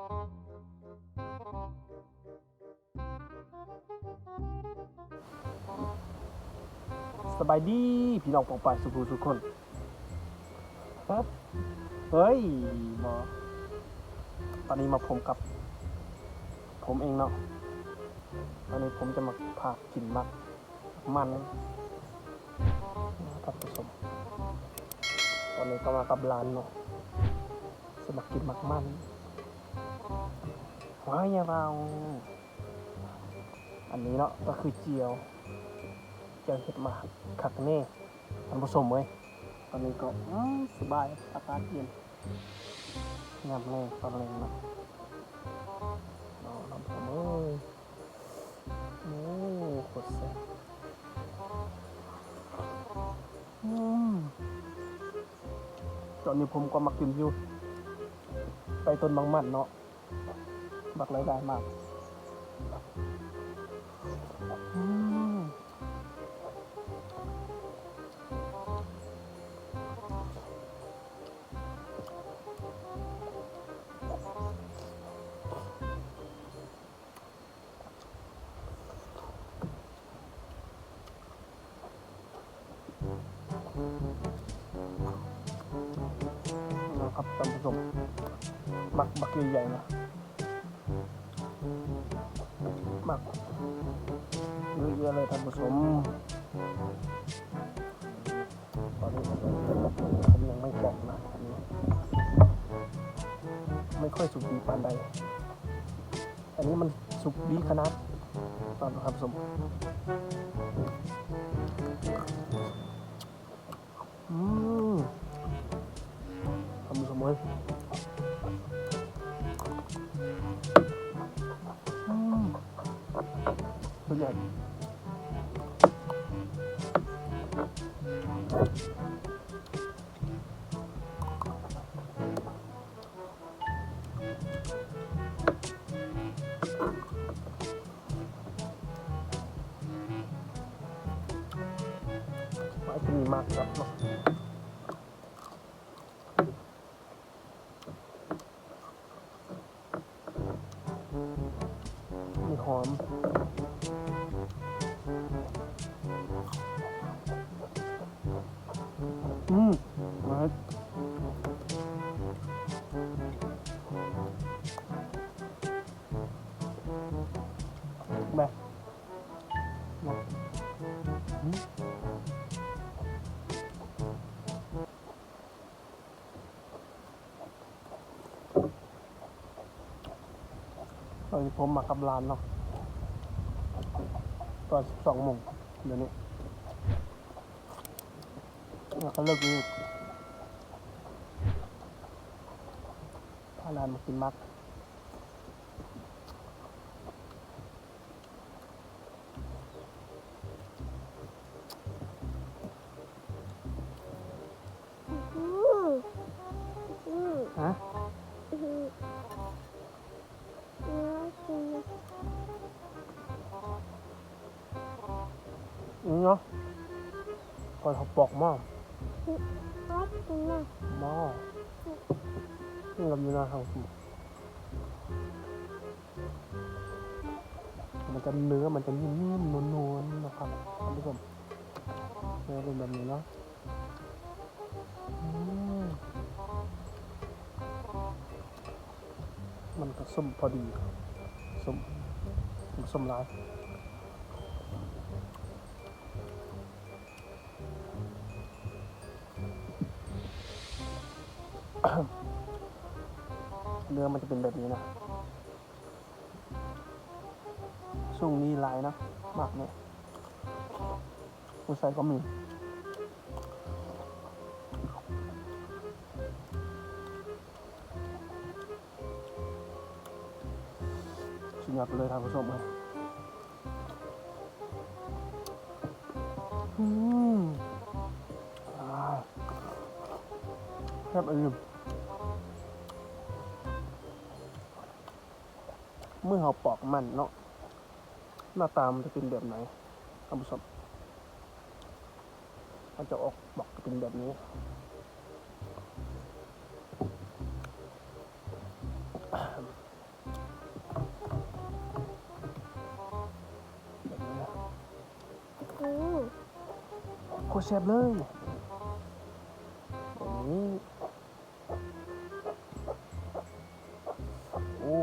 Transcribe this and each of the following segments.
ສະບາຍດີພີ່ນ້ອງປ້ອງປາຍສູ່ຜູ້ສູ່ຄົນ. ເຮີ້ຍ ບໍ່ ຕອນນີ້ມາພົມກັບຜົມເອງເນາະ. ຕອນນີ້ຜົມຈະມາພາກິນໝາກ ມັນ ທ່ານຜູ້ຊົມ. ຕອນນີ້ກໍມາກັບຫຼານເນາະ ຊິມາກິນໝາກມັນ. ວ້າຍ ຢ່າເວົ້າ. ອັນນີ້ເນາະ ກໍຄືຈຽວ ຈຽວເຮັດມາຄັກແນ່ ທ່ານຜູ້ຊົມເອີຍ. ຕອນນີ້ກໍ ອືມ ສະບາຍ ອາກາດເຢັນ ຍາມແລງ ຕອນແລງເນາະ ເນາະ ທ່ານຜູ້ຊົມເອີຍ. ໂອ້ ໂຄດແຊບ. ອືມ ຕອນນີ້ຜົມກໍມາກິນຢູ່ໃຕ້ຕົ້ນໝາກມັນເນາະ ບັກຫຼາຍໆໝາກ. ອືມ. ເນາະຄັບທ່ານຜູ້ຊົມ ໝາກບັກໃຫຍ່ໆນະ ໝາກເຍອະໆເລີຍທ່ານຜູ້ຊົມ. ຕອນນີ້ຍັງໄມ່ປອກນະ ອັນນີ້ໄມ່ຄ່ອຍສຸກດີປານໃດ. ອັນນີ້ມັນສຸກດີຂະໜາດ ທ່ານຜູ້ຊົມ. ອືມ ທ່ານຜູ້ຊົມເອີຍ ອືມ ສຸດຍອດ. ວ່າຈະມີໝາກສັບເນາະ ມີຫອມ ອືມ ມາ ແບບ ອືມ. ຕອນນີ້ຜົມມາກັບຫຼານເນາະ ຕອນສິບສອງໂມງ ດຽວນີ້ ແລ້ວກໍເລີກຢູ່ ພາຫຼານມາກິນໝາກ. ຮະ? ນີ້ເນາະ ກ່ອນເຮົາປອກໝໍ້ ໝໍ້ ນີ້ກໍຢູ່ໜ້າເຮົາ ມັນຈະ ເນື້ອມັນຈະນຸ້ມໆ ນົວໆ ນີ້ນະຄັບທ່ານຜູ້ຊົມ ເນື້ອເປັນແບບນີ້ເນາະ. ອືມ ມັນກໍສົ້ມພໍດີ ສົ້ມ ມັນສົ້ມຫຼາຍ ເນື້ອມັນຈະເປັນແບບນີ້ນະ. ຊ່ວງນີ້ຫຼາຍນະ ໝາກນີ້ ຜູ້ໃສ່ກໍມີ ສຸດຍອດໄປເລີຍທ່ານຜູ້ຊົມເອີຍ. ອືມ ອາ ແຊບອີ່ຫຼີ. ເມື່ອເຮົາປອກມັນເນາະ ໜ້າຕາມັນຈະເປັນແບບໃດທ່ານຜູ້ຊົມ? ມັນຈະອອກ ປອກເປັນແບບນີ້. ໂຄດແຊບເລີຍ ນີ້ ໂອ້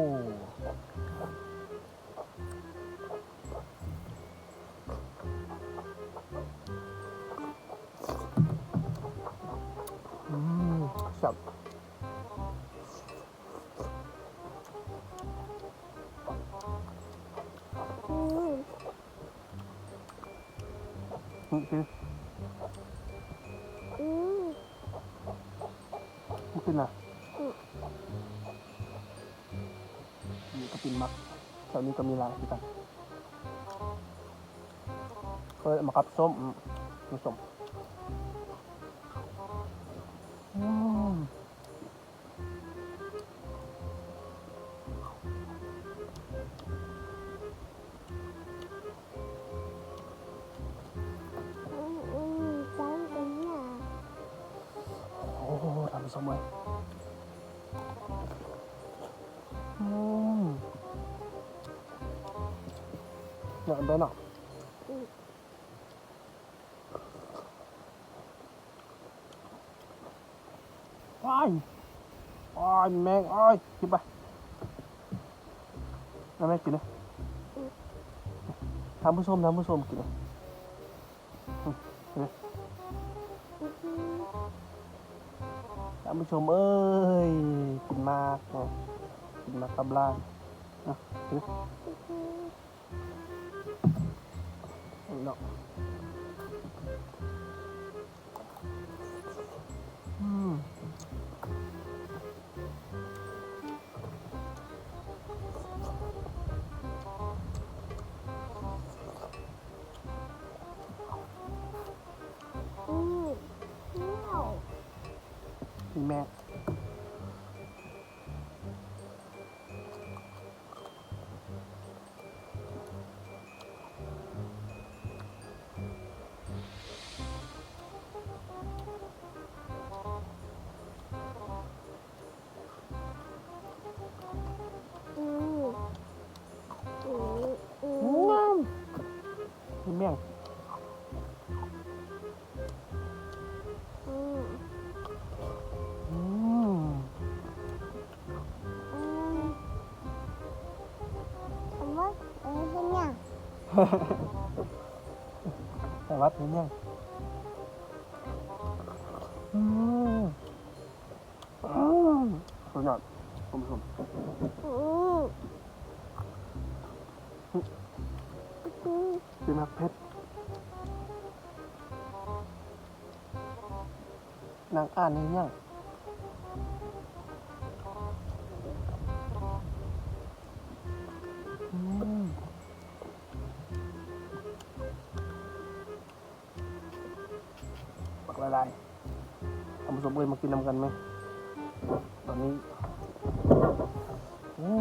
ອືມ ແຊບ. ອືມ ອືມ ກິນ ອືມ ບໍ່ກິນນະ ອືມ ນີ້ກະປິນໝາກ ແຖວນີ້ກະມີຫຼາຍຄືກັນ ເອີ້ຍ ໝາກກັບສົ້ມ ອືມ ສົ້ມ ອືມ. ໂອ້ ທ່ານຜູ້ຊົມເອີຍ ອືມ ຍອດເລີຍເນາະ. ອືມ ວ້າຍ ໂອ້ຍ ແມງ ໂອ້ຍ ກິນໄປ ເອົາແມ່ກິນເດີ ທ່ານຜູ້ຊົມ ທ່ານຜູ້ຊົມ ກິນເດີ ອືມ ກິນເດີ ທ່ານຜູ້ຊົມເອີຍ ກິນໝາກເນາະ ກິນໝາກກັບຫຼານ ເອົາ ກິນເດີ. ເນາະ ອືມ ອືມ ແມ່ ອືມ ອືມ ອືມ ແມ່ງ ອືມ ອືມ ອືມ ສະຫວັດດີເຮັດຫຍັງ? ສະຫວັດດີເຮັດຫຍັງ? ອືມ ອືມ ສຸດຍອດ ທ່ານຜູ້ຊົມ ອືມ ກິນແບບເຜັດ. ນັ່ງອ່ານອີ່ຫຍັງ? ອືມ ບັກຫຼາຍໆ ທ່ານຜູ້ຊົມເອີຍ ມາກິນນຳກັນແມ. ຕອນນີ້ ໂອ້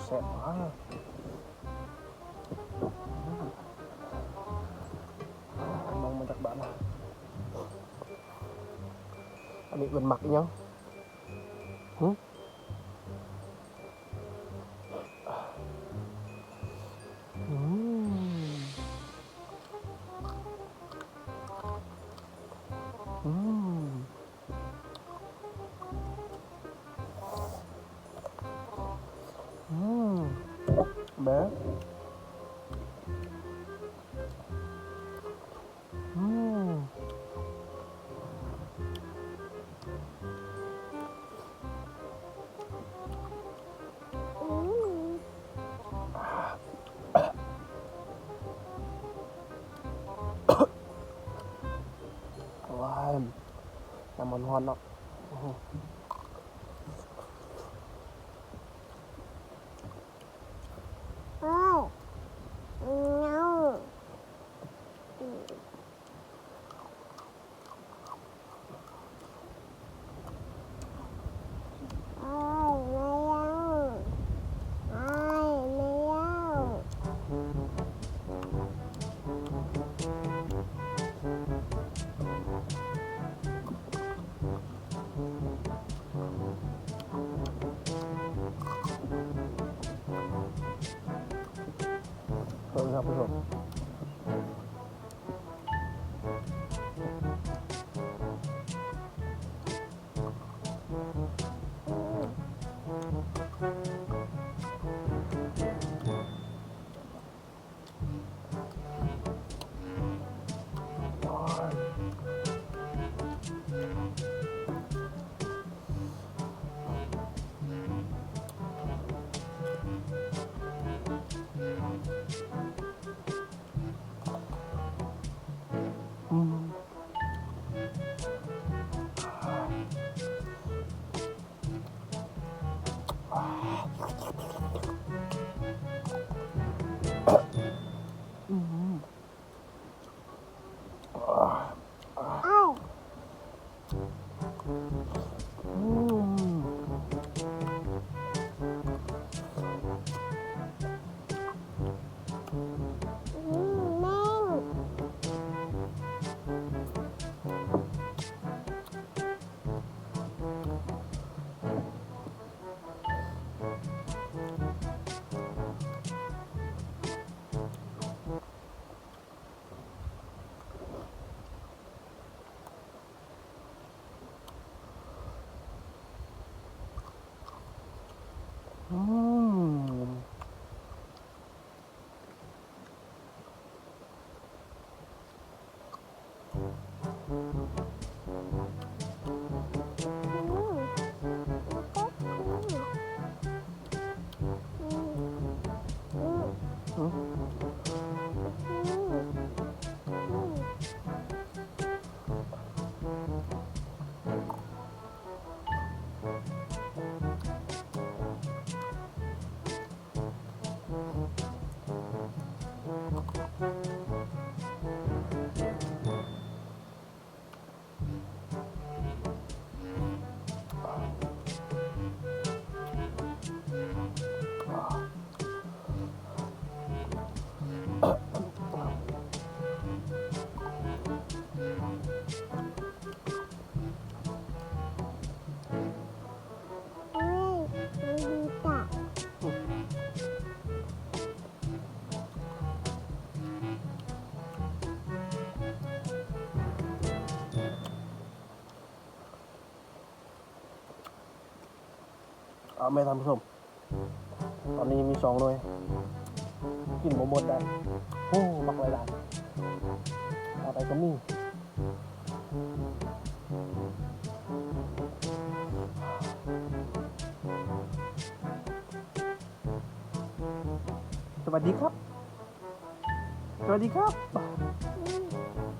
ແຊບມາກ. ອືມ ມອງມາຈາກບ້ານ ອັນນີ້ເອີ້ນໝາກອີ່ຫຍັງ? ຫຶ? ອືມ ອືມ. ອືມ ແບບ ອືມ ອືມ ວ້າຍ ນ້ຳມັນຮ້ອນເນາະ. ໂອ້ໂຫ ອ້າວ ເຫງົາ ອືມ. ອ້າຍ ແມວ ອ້າຍ ແມວ. ເບິ່ງທ່ານຜູ້ຊົມ. ອືມ ເອົາແມ່ທ່ານຜູ້ຊົມ ຕອນນີ້ມີສອງໜ່ວຍ ກິນບໍ່ໝົດໄດ້ ໂອ້ ບັກຫຼາຍໆ ເອົາໄປກໍມີ. ສະຫວັດດີຄັບ ສະຫວັດດີຄັບ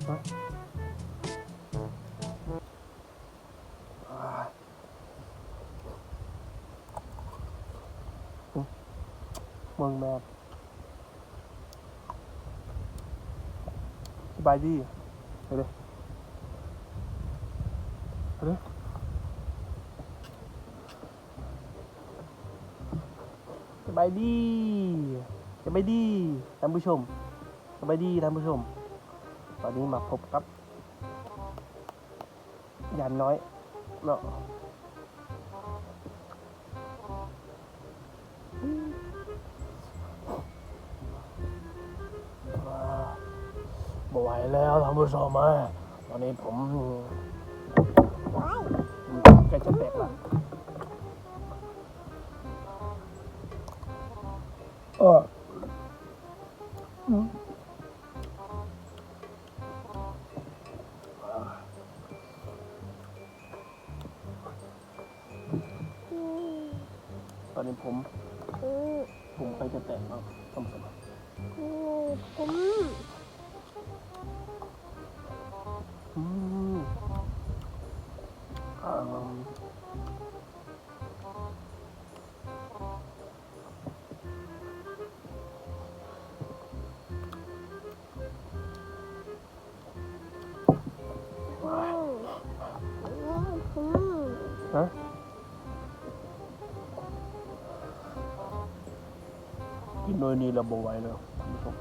ຮະ ອາ ເບິ່ງແມ່ ສະບາຍດີ ເດີ ເດີ ສະບາຍດີ ສະບາຍດີທ່ານຜູ້ຊົມ ສະບາຍດີທ່ານຜູ້ຊົມ ຕອນນີ້ມາພົບກັບ ຢ້ານນ້ອຍເນາະ ບໍ່ໄຫວແລ້ວທ່ານຜູ້ຊົມເອີຍ ຕອນນີ້ຜົມໃກ້ຈະແຕກແລ້ວ ເອີ. ຕອນນີ້ຜົມ ອືມ ຜົມໃກ້ຈະແຕກແລ້ວ ທ່ານຜູ້ຊົມ ອືມ ຜົມ ອືມ ອືມ. ຮະ ກິນໜ່ວຍນີ້ແລ້ວບໍ່ໄຫວແລ້ວ ທ່ານຜູ້ຊົມ.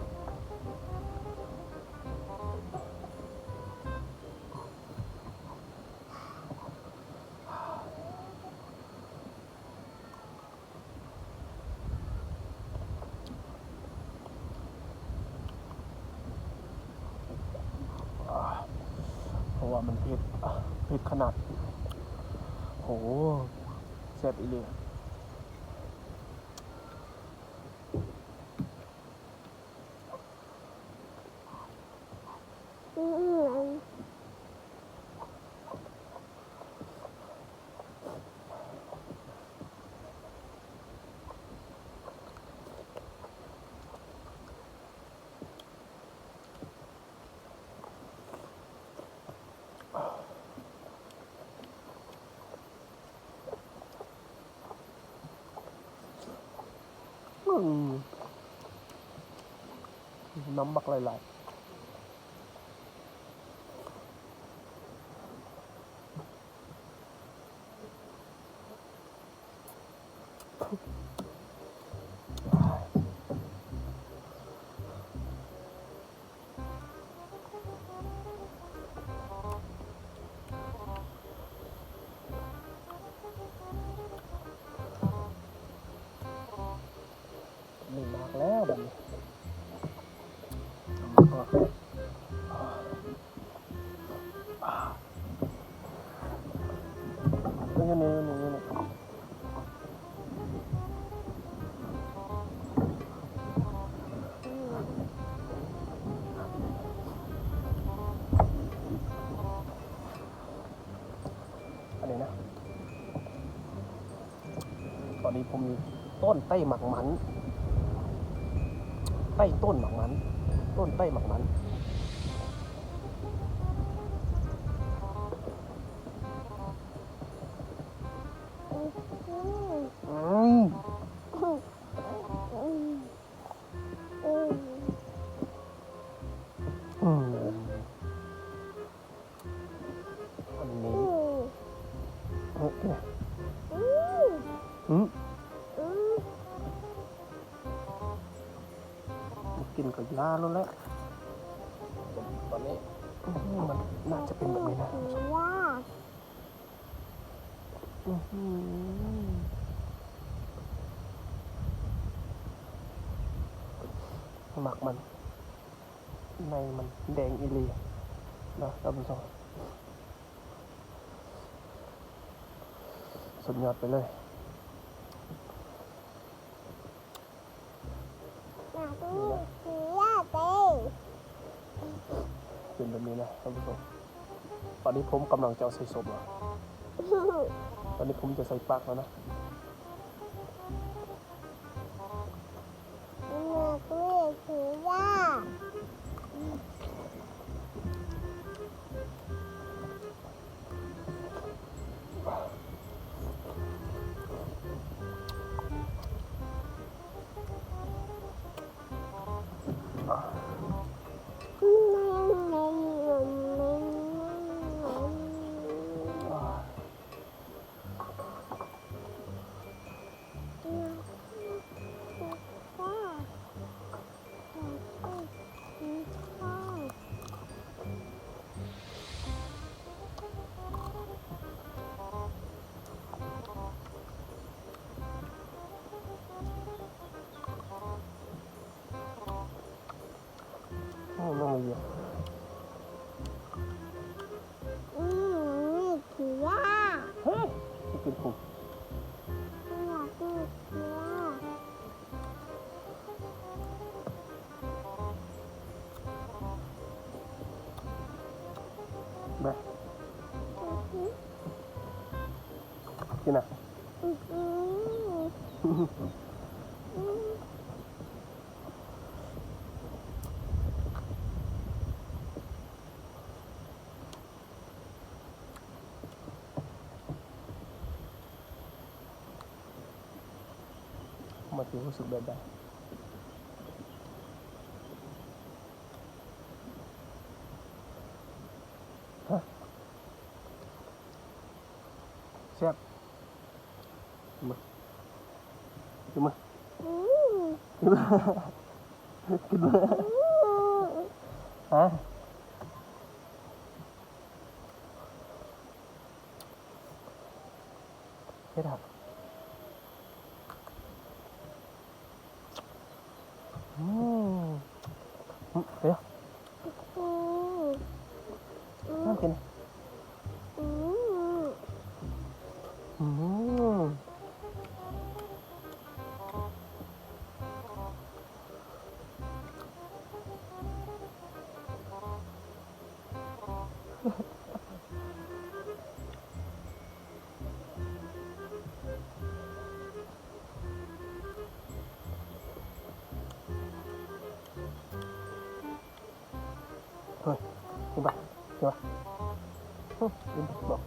ເພາະວ່າມັນເຜັດ ເຜັດຂະໜາດ ໂຫ ແຊບອີ່ຫຼີ. ອືມ ອືມ ນ້ຳບັກຫຼາຍໆ. ນີ້ມາກແລ້ວບັດນີ້ ເອີ ຢູ່ນີ້ ຢູ່ນີ້ ຢູ່ນີ້. ນີ້ ຜົມນີ້ ຕົ້ນໄຕ້ໝາກມັນ ໃຕ້ຕົ້ນໝາກມັນ ຕົ້ນໄຕ້ໝາກມັນ ອືມ ອືມ ອືມ. ອັນນີ້ ອືມ ຫຶ ອືມ ບໍ່ກິນກໍຢ່າໂລດແຫຼະ ຕອນນີ້ ອືມ ມັນໜ້າຈະເປັນແບບນີ້ນະ ອືມ ໝາກມັນ ໃນມັນແດງອີ່ຫຼີເນາະທ່ານຜູ້ຊົມ ສຸດຍອດໄປເລີຍ. ເປັນແບບນີ້ນະທ່ານຜູ້ຊົມ ຕອນນີ້ຜົມກຳລັງຈະເອົາໃສ່ສົບແລ້ວ ຕອນນີ້ຜົມຈະໃສ່ປາກແລ້ວນະ. ມາ ກິນນະ ມັນຊິຮູ້ສຶກແບບໃດ? ແຊບ. ມາ ຂຶ້ນມາ ຂຶ້ນມາ ຂຶ້ນມາ ຮະ? ເຮັດຫຍັງ? ອືມ ອືມ ດຽວ ອືມ ນ້ຳກິນ ອືມ ອືມ. ເຮີ້ຍ ກິນປະ ກິນປະ ຫຶ ກິນບໍ່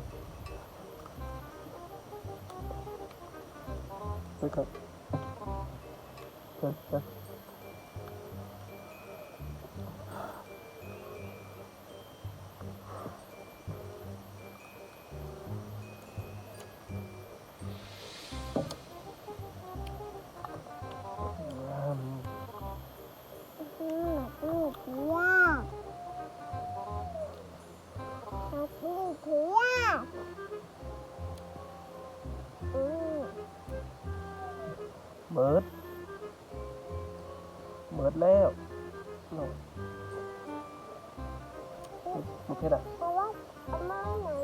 ເຮີ້ຍ ເຊີນ ເຊີນ. ອືມ ໝາກເຂືອ ໝາກເຂືອ ອືມ ເໝິດ ເໝິດແລ້ວເນາະ ບໍ່ເຜັດອະ ເພາະວ່າເອົາມານັ້ນນະ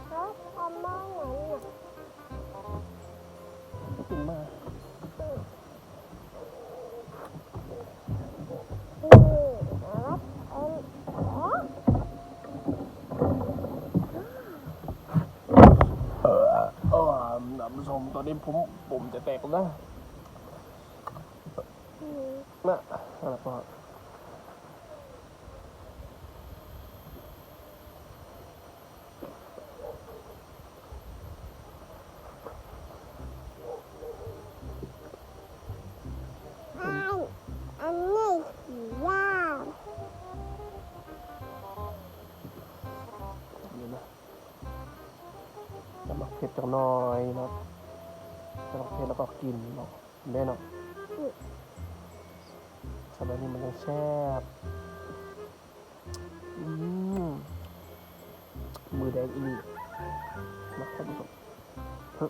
ເພາະເອົາມານັ້ນນະ ກິນມາ ອືມ ເອົາ ເອົາ ເອົາ ໂອ້ ປຸ້ມ ປຸ້ມຈະແຕກແລ້ວນະ ອືມ ນະ ນັ້ນລະພໍ່. ອັນນີ້ຊິຍາວ ນີ້ນະ ຈະໝາກເຜັດຈັກໜ້ອຍເນາະ ຈະໝາກເຜັດແລ້ວກໍກິນເນາະ ເດ້ເນາະ ອືມ ສະບາຍນີ້ມັນຈັ່ງແຊບ. ອືມ ມືແດງອີ່ຫຼີ ນະທ່ານຜູ້ຊົມ ເອີ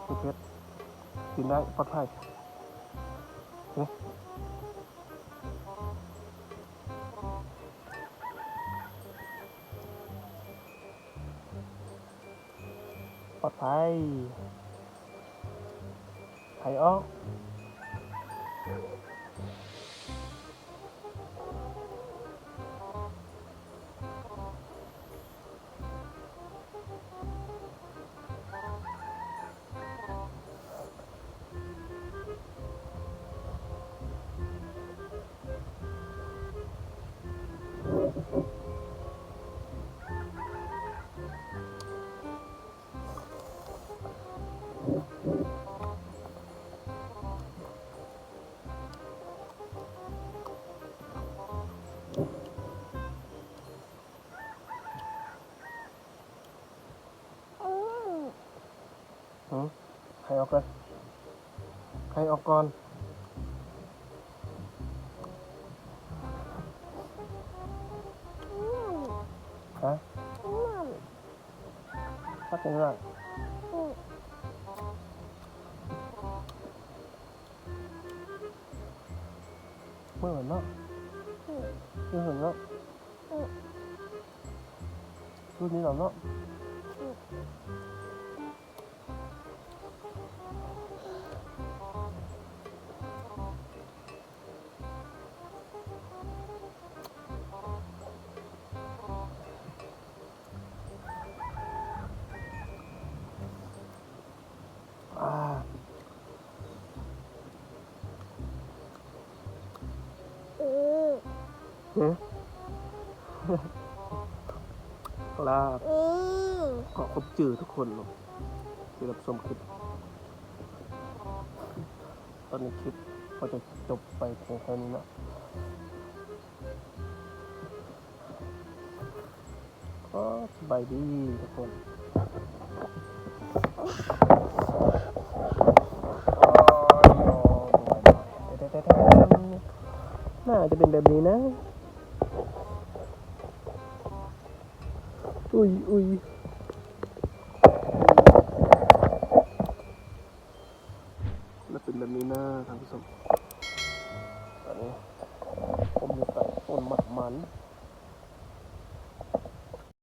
ບໍ່ເຜັດ ກິນໄດ້ ປອດໄພ ເອີ ປອດໄພ ໄພອອກ. ຫືມ ໄຄອອກກ່ອນ ໄຄອອກກ່ອນ ຮະ? ຕັກໃຫ້ນ້ອງ ອືມ ມື້ເນາະ ອືມ ມື້ເນາະ ອືມ ຄືນີ້ແຫຼະເນາະ ອືມ. ອາ ອືມ ຫືມ ລາບ ອືມ ຂໍຂອບໃຈທຸກຄົນເນາະ ທີ່ຮັບຊົມຄລິບ. ຕອນນີ້ຄລິບກໍຈະຈົບໄປພຽງເທົ່ານີ້ເນາະ. ໂອ້ ສະບາຍດີທຸກຄົນ ໜ້າຈະເປັນແບບນີ້ນະ ອຸ້ຍ ອຸ້ຍ. ແລ້ວເປັນແບບນີ້ນະທ່ານຜູ້ຊົມ ອັນນີ້ຜົມຢູ່ໃຕ້ຕົ້ນໝາກມັນ.